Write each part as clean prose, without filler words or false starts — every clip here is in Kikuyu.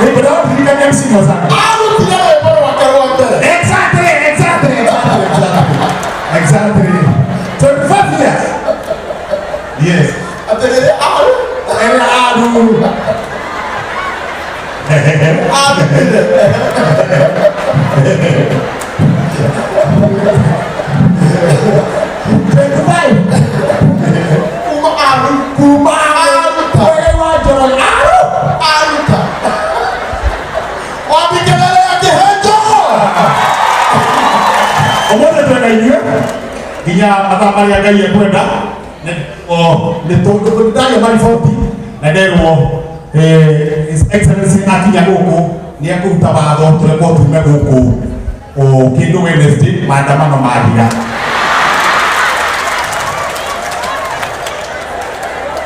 Nĩ ndĩraririkania MC Mozart. Arutire rwĩmbo rwake rwa mbere. Exactly. 25 years. Yes. Atĩrĩrĩ aru. Ere aru. Arutire. 25. Kuma aru. Kuma aru. Wewe wa Njoroge aru. Aruta. Wapi kelele ya Kĩhenjo? Ũmũthĩ twĩna inyuĩ nginya mathaa marĩa Ngai ekwenda. Nĩ ndaria mariboti na nderwo His Excellency akinya gũkũ nĩ ekũruta watho tũrekwo tume gũkũ o kĩndũ Wednesday maandamano mathira,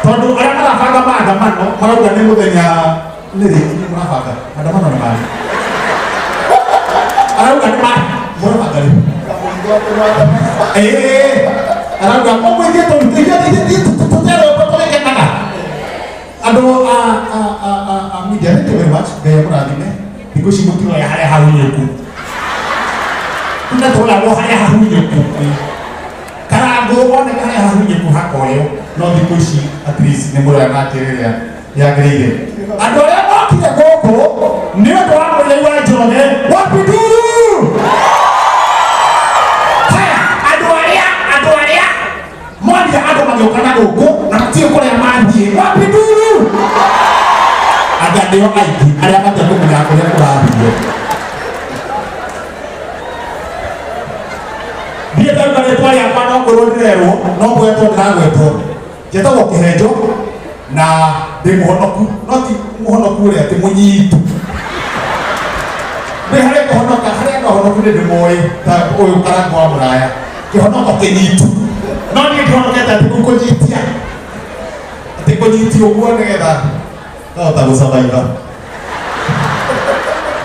tondũ arĩa marabanga maandamano marauga nĩ mũthenya nĩ rĩ mũrabanga maandamano nĩ marĩ arauga nĩ mũrabanga rĩ. Arauga koguo ithuĩ tũterwo tũgĩkenaga andũ a media. Thank you very much. Ngai amũrathime. Thikũ ici mũtiroya harĩa hahunyũku, tuna tũragwo harĩa hahunyũku, karangũ oneka harĩa hahunyũku hakoywo, no thikũ ici at least nĩ mũroya na njĩra ĩrĩa yagĩrĩire. Andũ arĩa mokire gũkũ nĩ ũndũ wa Mũigai wa Njoroge, wapi nduru? Haya, andũ arĩa monire andũ magĩũka na gũkũ na matirĩ kũrĩa mathiĩ, wapi nduru? Anga nĩo aingĩ arĩa matekũmenya kũrĩa kũrathio. Ndiĩ ndauga rĩtwa rĩakwa, no kwĩrwo ndĩrerwo, no gwetwo ndĩragwetwo. Njetagwo Kĩhenjo na ndĩ mũhonoku, no ti mũhonoku ũrĩa atĩ mũnyitu nĩ harĩ kũhonoka harĩ andũ ahonoku nĩ ndĩmoĩ ta ũyũ Karango wa Mũraya, kĩhonoko kĩnyitu, no niĩ ndihonokete atĩ kũu kũnyitia, atĩ kũnyitia ũguo nĩgetha ngahota gũsurvive.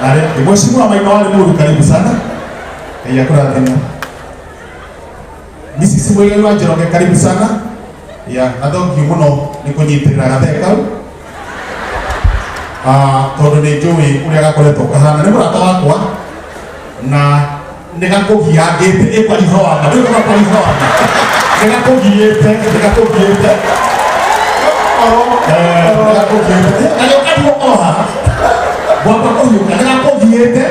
Narĩ Mheshimiwa Maina wa Limuru, karibu sana. Ngai akũrathime. Mrs. Muigai wa Njoroge, karibu sana. Ya na thengio mũno nĩ kũnyitĩrĩra gathee kau. Ah, tondũ nĩ njũĩ ũrĩa gakoretwo kahana, nĩ mũrata wakwa na nĩ gakũgiangĩte ĩkwaria ũhoro wa ma, ndũĩ gakwaria ũhoro wa ma, nĩ gakũgiĩte, nĩ gakũgiĩte. Nĩ gakũgiĩte, gagĩũka ndigũkorwo haha gwakwa kũhiũka, nĩ gakũgiĩte.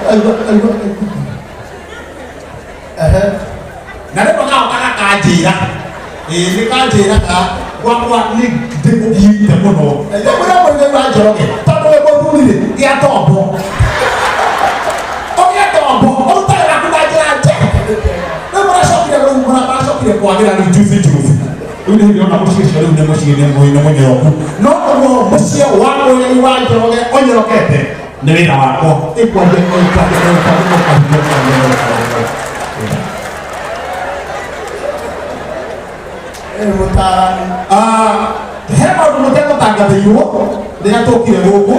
Aigua, aigua. Na rĩmwe gaoka gakanjĩra, ĩĩ nĩ kanjĩraga gwakwa nĩ ndĩkũgiĩte mũno. Rĩmwe Mũigai wa Njoroge, tondũ wĩ mũthuri rĩ, gĩa tombo, ũgĩe tombo, ũrutage waku na njĩra njega. Rĩu maracokire, rĩu maracokire kwagĩra rĩu juzi juzi, rĩu nĩ ndĩrona mũciĩ ũcio rĩu nĩ mũciĩ nĩ mũnyoroku, no ũguo mũciĩ wa Mũigai wa Njoroge ũnyorokete nĩ wĩra wakwa. Ĩkwaria, ĩkwaria, ĩkwaria, ĩkwaria, ĩkwaria. Mũtaarani. Ah, he maũndũ mũtegũtangathĩirwo rĩrĩa tũkire gũkũ.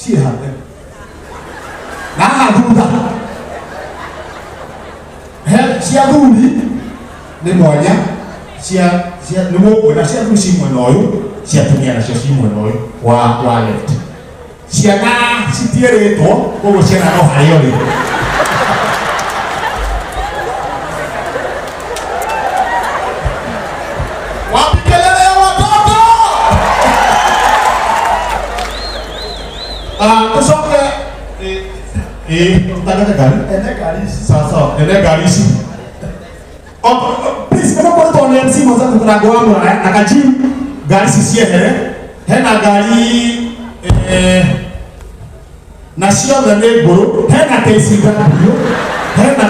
Ciĩ haha na haha thutha, he cia thuri nĩ mwanya, cia nĩ mũkuona cia thuri ci mwena ũyũ, cia atumia nacio ci mwena ũyũ wa left. Ciana citierĩtwo, koguo ciana no harĩa ũrĩ. Wapi kelele ya watoto? Ah, tucoke tũtangathe ngari. Ene ngari ici. Sawa sawa, ene ngari ici. Oh, please, nĩ mũkoretwo nĩ MC Mozart Mũrango wa Mũraya na Kajim, ngari ici ciehere. Hena ngari na ciothe nĩ ngũrũ. Hena KCW, hena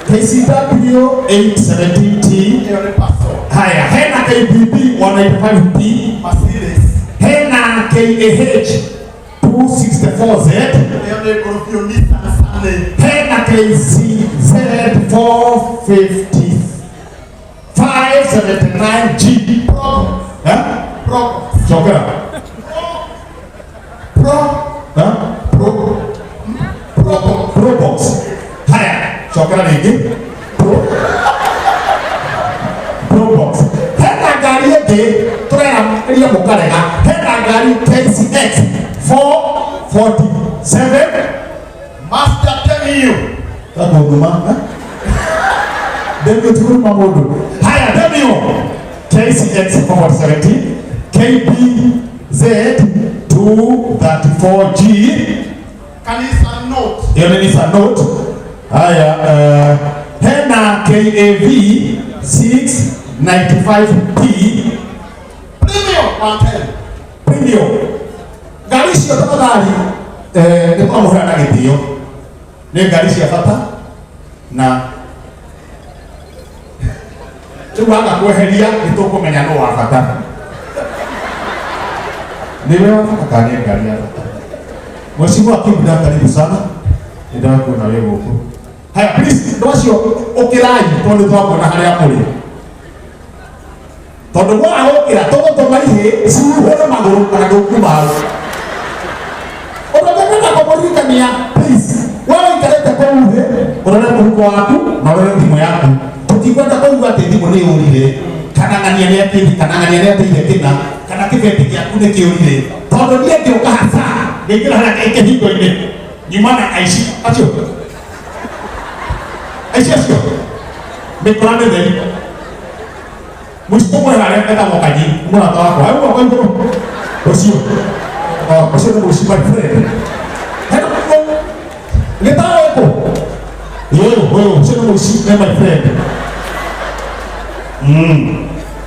KCW 817T. Ĩyo nĩ Paso. Haya, hena KBB 195P. Mercedes. Hena KAH 264Z. Ĩyo nĩ ngũrũ biũ, Nissan Sunny. Hena KCZ 450 579G. Pro. Eh? Pro. Cokera. Pro. Eh? Pro. Pro. Probox. Haya, cokera rĩngĩ. Pro. Probox. Hena ngari ĩngĩ tũrera ria mũkare. Gakũnduma. Demio ti kũruma mũndũ. Haya, Demio. KCX 470, KBZ 234G. Kanisa Note. Ĩyo nĩ Nissan Note. Haya, hena KAV 695P. Premium 110. Premium. Ngari icio tafadhali, nĩ twamũhera na gĩtĩo. Nĩ ngari cia bata na rĩu waga kweheria nĩ tũkũmenya nũ wa bata. Nĩwe wa bata kana nĩ ngari ya bata? Mheshimiwa Kibra, karibu sana. Nĩndakuona wĩ gũkũ. Haya, please, andũ acio ũkĩrai tondũ nĩ twakuona harĩa mũrĩ. Tondũ mwaga gũkĩra tũgũtũma ihĩ cihuhũre magũrũ kana ndũkuma hau. Ũndũ ũngĩ ngwenda kũmũririkania, please, we ũikarĩte kũu thĩ, ũrore mũhuko waku na ũrore thimũ yaku. Tũtikwenda kũigua atĩ thimũ nĩ yũrire, kana ng'ania nĩ atĩire, kana ng'ania nĩ ateire kĩna, kana kĩbeti gĩaku nĩ kĩũrire. Tondũ niĩ ngĩũka haca, ngĩingĩra harĩa kĩhingo-inĩ, nyuma na aici acio. Aici acio. Mĩkora mĩtheri. Mũici ũmwe harĩa etagwo Kanyi, mũrata wakwa. Hau gwakwa igũrũ. Ũcio. Oh, ũcio nĩ mũici, my friend. Hena mũndũ gĩtaro ĩkũ? Ũyũ, ũyũ, ũcio nĩ mũici, nĩ my friend.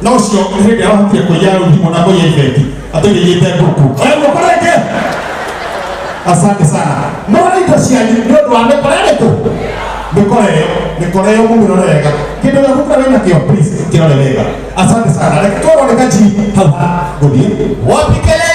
No ũcio nĩ hĩndĩ arahotire kũiya rĩu thimũ na kũiya ibeti. Atũigĩte ngũkũ. Oya guoko rĩngĩ. Asante sana. Mũrore indo cianyu nĩ ũndũ wa mĩkora ĩrĩkũ? Mĩkora ĩyo, mĩkora ĩyo mũmĩrore wega. Kĩndũ gĩaku kĩrĩa wĩna kĩo, please, kĩrore wega. Asante sana. Reke tũrore kaji hau ha gũthiĩ. Wapi kelele?